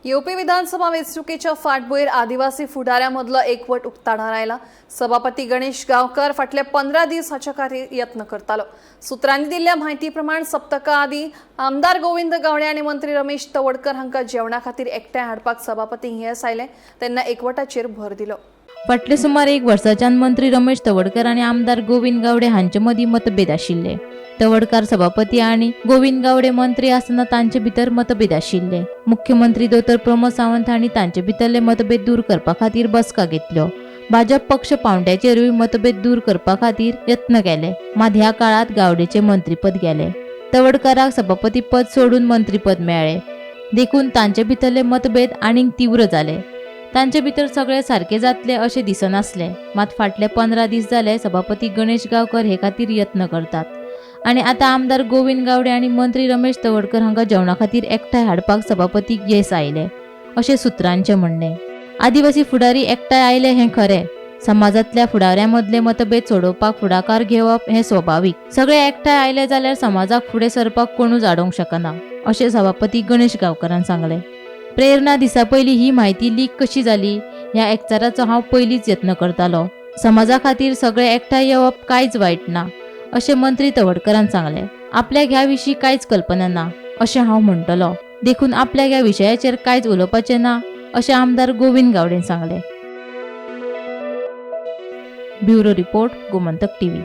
येवपी विधानसभा वेंचणुकेच्या फाटभुंयेर आदिवासी फुडाऱ्यां मदलो एकवट उक्ताडार आयला. सभापती गणेश गांवकर फाटले 15 दीस हाच्या खातीर यत्न करतालो. सुत्रांनी दिल्ल्या म्हायती प्रमाण सप्तका आदीं आमदार गोविंद गावडे आनी मंत्री रमेश तवडकर हांकां जेवणा खातीर एकठांय हाडपाक सभापतींक येस आयलें तेन्ना एकवटाचेर भर दिलो. फाटले सुमार एक वर्साच्यान मंत्री रमेश तवडकर आनी आमदार गोविंद गावडे हांचे मदीं मतभेद आशिल्ले. तवडकार सभापती आनी गोविंद गावडे मंत्री आसतना तांचे भितर मतभेद आशिल्ले. मुख्यमंत्री दोतोर प्रमोद सावंत हांणी तांचे भितरले मतभेद दूर करपा खातीर बसका घेतल्यो. भाजप पक्ष पावंड्याचेरूय मतभेद दूर करपा खातीर यत्न केले, मात ह्या काळांत गावडेचे मंत्रीपद गेले. तवडकाराक सभापतीपद सोडून मंत्रीपद मेळ्ळें, देखून तांचे भितरले मतभेद आनीक तीव्र जाले. तांचे भितर सगळे सारके जातले अशें दिसनासलें. मात फाटले 15 दीस जाले सभापती गणेश गांवकर हे खातीर यत्न करतात आनी आतां आमदार गोविंद गावडे आनी मंत्री रमेश तवडकर हांकां जेवणा खातीर एकठांय हाडपाक सभापतीक येस आयलें अशें सुत्रांचें म्हणणें. आदिवासी फुडारी एकठांय आयले हें खरें. समाजांतल्या फुडाऱ्यां मदले मतभेद सोडोवपाक फुडाकार घेवप हें स्वभावीक. सगळे एकठांय आयले जाल्यार समाजाक फुडें सरपाक कोणूच आडोवंक शकना अशें सभापती गणेश गांवकरान सांगलें. प्रेरणा दिसा पयलीं ही म्हायती लीक कशी जाली ह्या एकचाराचो हांव पयलींच यत्न करतालो. समाजा खातीर सगळे एकठांय येवप कांयच वायट ना अशें मंत्री तवडकरान सांगलें. आपल्याक ह्या विशीं कांयच कल्पना ना अशें हांव म्हणटलो, देखून आपल्याक ह्या विशयाचेर कांयच उलोवपाचें ना अशें आमदार गोविंद गावडेन सांगलें. Bureau report, Gomantak TV.